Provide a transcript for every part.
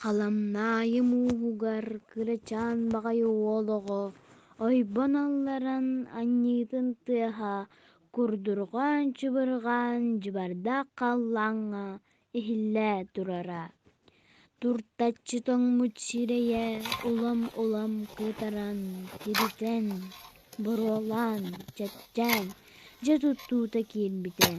Халамнаайы мууһугар кырачаан баҕайы уол оҕо ойбон алларан анньыытын тыаһа курдурҕаан-чубурҕаан дьыбардаах халлааҥҥа иһиллэ турара. Туртаччы тоҥмут сирэйэ улам-улам кытаран, тиритэн, буруолаан, чэпчээн, дьэ туттуута киирбитэ.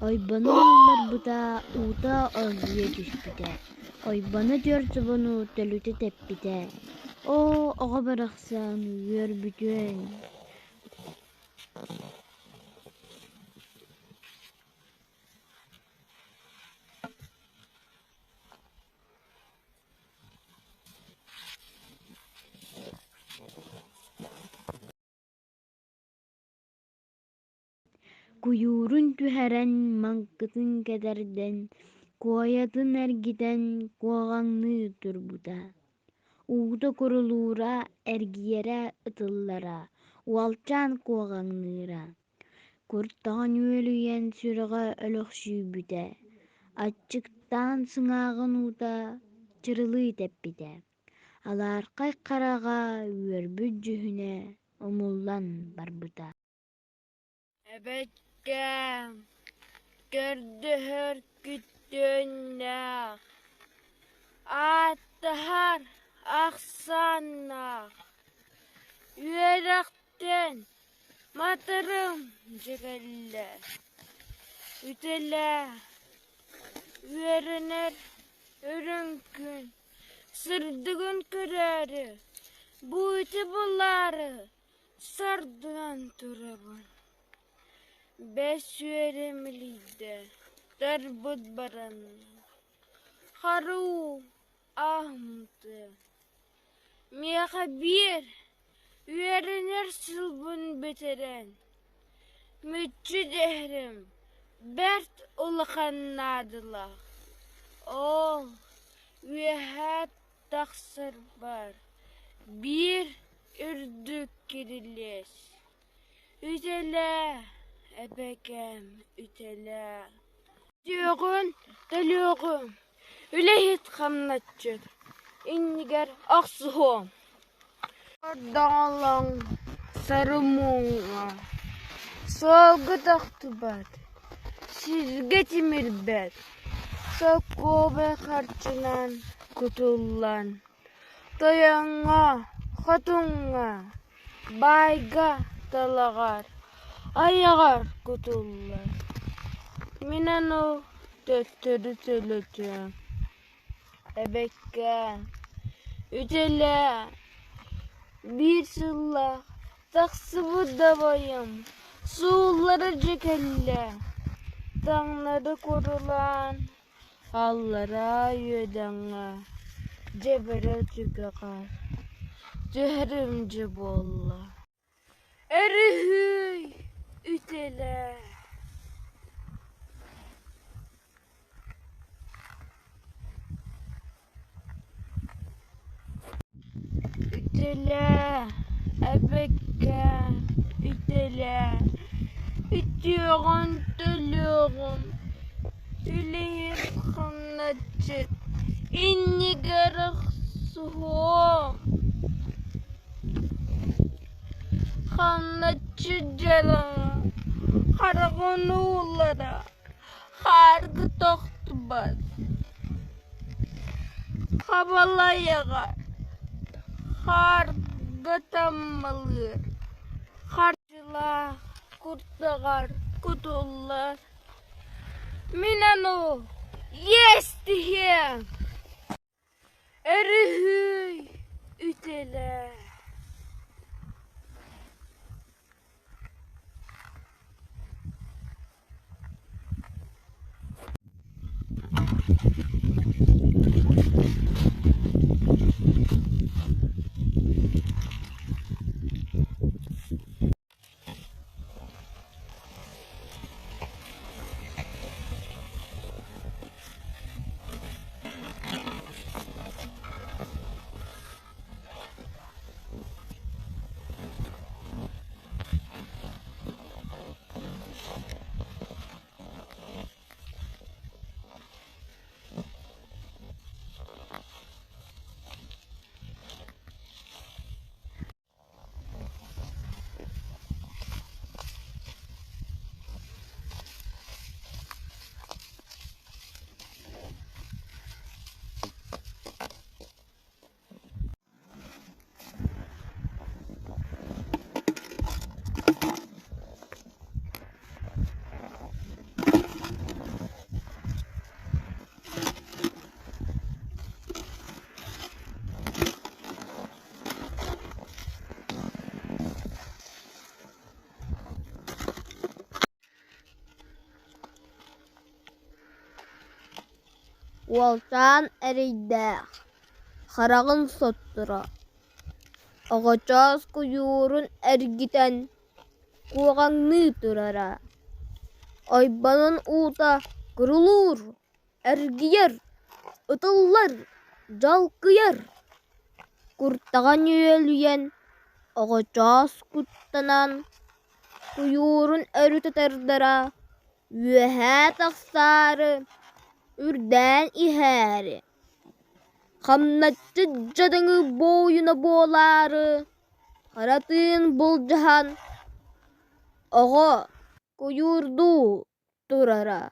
Ойбону ылларбыта, уута оргуйа түспүтэ, ойбоно түөрт собону төлүтэ тэппитэ: «Оо, оҕо барахсан, үөрбүтүөн Куйуурун түһэрэн, маҥкытын кэтэрдэн, куойатын эргитэн куоҕаҥныы турбута. Уута курулуура, эргийэрэ ытыллара, уолчаан куоҕаҥныыра. Куртаҕын үөлүйэн сүрэҕэ өлөхсүйбүтэ, аччыктаан сыҥааҕын уута чырылыы тэппитэ, алаархай хараҕа үөрбүт дьүһүнэ умуллан барбыта. Эбэккээм, көрдөһөр күттүөннээх, ааттаһар ахсааннаах, үөрэхтэн матырым дьэгэллэ, үтэлээ, үөрэнэр үрүҥ күн сырдыгын көрөөрү, бу ити булаары Сардынан турабын, бэс үөрэ мэлийдэ, тарбыт баранна, харуу аһымты. Миэхэ биир үөрэнэр сылбын бүтэрэн, мүччү дэһэрим бэрт улахан наадалаах. Ол үөһээ тахсарбар биир үрдүк кирилиэс Үтэлээ, эбэкээм, үтэлээ Үтүөҕүн, төлүөҕүм, үлэһит хамначчыт, иннигэр охсуһуом Ордоҥолоҥ сарымуҥҥа, суолга тохтубат, сиргэ тимирбэт, сокуобай харчынан кутуллан Тойоҥҥо, хотуҥҥа, баайга талаҕар, айаҕар кутуллар. Мин ону төттөрү төлөтүөм Эбэккээ, үтэлээ, биир сыллаах тахсыбыт дабайым сууллара дьэ кэллэ, таҥнары курулаан Аллараа үөдэҥҥэ дьэбэрэ түгэҕэр түһэрим дьэ буолла Өрүһүй, үтэлээ Үтэлээ, эбэккээ, үтэлээ, үтүөҕүн төлүөҕүм, үлэһит хамначчыт иннигэр охсуһуом. Хамначчыт дьадаҥы, хараҕын ууллара, хаарга тохтубат, хабалайаҕар, хаарга таммалыыр, харчылаах куртаҕар кутуллар. Мин ону иэстиһиэм Өрүһүй, үтэлээ Уолчаан эрэйдээх, хараҕын сотторо, оҕочоос куйуурун эргитэн куоҕаҥныы турара, ойбонун уута курулуур, эргийэр, ытыллар, дьалкыйар, куртаҕа нүөлүйэн, оҕочоос куттанан, куйуурун өрүтэ тардара, үөһээ тахсаары, үрдээн иһээри, хамначчыт дьадаҥы буойуна буолаары, хара тыын былдьаһан, оҕо куйуурдуу турара.